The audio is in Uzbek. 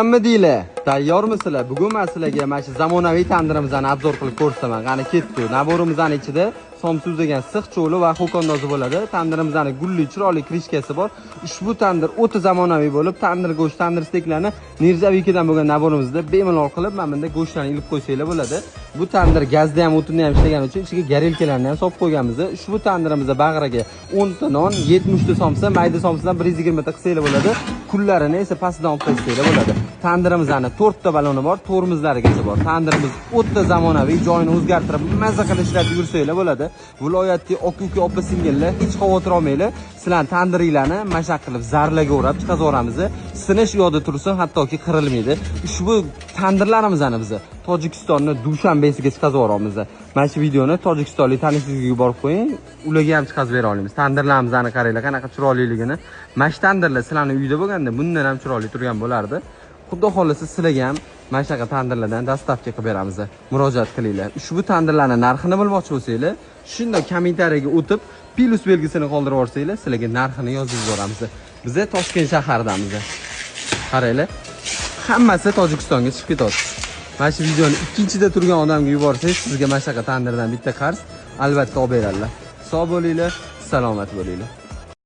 Hamma deylar, tayyormisizlar? Bugun men sizlarga mana shu zamonaviy tandirimizni обзор qilib ko'rsataman. Qani ketdi. Набор imizni ichida somsa uzagan six cho'li va xo'kondozi bo'ladi. Tandirimizni gulli, chiroyli крышка si bor. Ushbu tandir o'ta zamonaviy bo'lib, tandir go'sht, tandir steklarni нержавейка dan bo'lgan набор imizda bemalol qilib, mana bunda go'shtlarni ilib qo'ysanglar bo'ladi. Bu tandir gazda ham, o'tinda ham ishlagani uchun ichiga горелка larni ham solib qo'yganmiz. Ushbu tandirimizda bag'riga 10 ta non, 70 ta somsa, mayda somsadan 120 ta qilsanglar bo'ladi. Kullarini esa pastidan olib tashlanglar bo'ladi. Tandirimizni 4 ta baloni bor, tormozlarigacha bor. Tandirimiz o'ta zamonaviy, joyini o'zgartirib, maza qilib ishlatib yursanglar bo'ladi. Viloyatdagi aka-uka, opa singillar hech xavotir olmanglar. Sizlarni tandiringlarni mashaq qilib zarlaga o'rab chiqazib yuboramiz. Sinish u yoqda tursin, hattoki qirilmaydi. Ushbu tandirlarimizni biz Tojikistonni Dushanbesiga chiqazib yuboramiz. Mana shu videoni tojikistonlik tanishingizga yuborib qo'ying, ularga ham chiqazib bera olamiz. Tandirlarimizni qaranglar, qanaqa chiroyliligini. Mana shu tandirlar sizlarning uyda bo'lganda bundan ham chiroyli turgan bo'lardi. Xudo xohlasa sizlarga ham mana shunaqa tandirlardan доставка qilib beramiz. Murojaat qilinglar. Ushbu tandirlarning narxini bilmoqchi bo'lsanglar, shunday kommentariyaga o'tib plyus belgisini qoldirib yuborsanglar, sizlarga narxini yozib yuboramiz. Biz Toshkent shahridamiz. Qaranglar, hammasi Tojikistonga chiqib ketadi. Mana shu videoni ikkinchida turgan odamga yuborsangiz, sizga mana shunaqa tandirdan bitta qarz albatta olib beradilar. Sog' bo'linglar, salomat bo'linglar.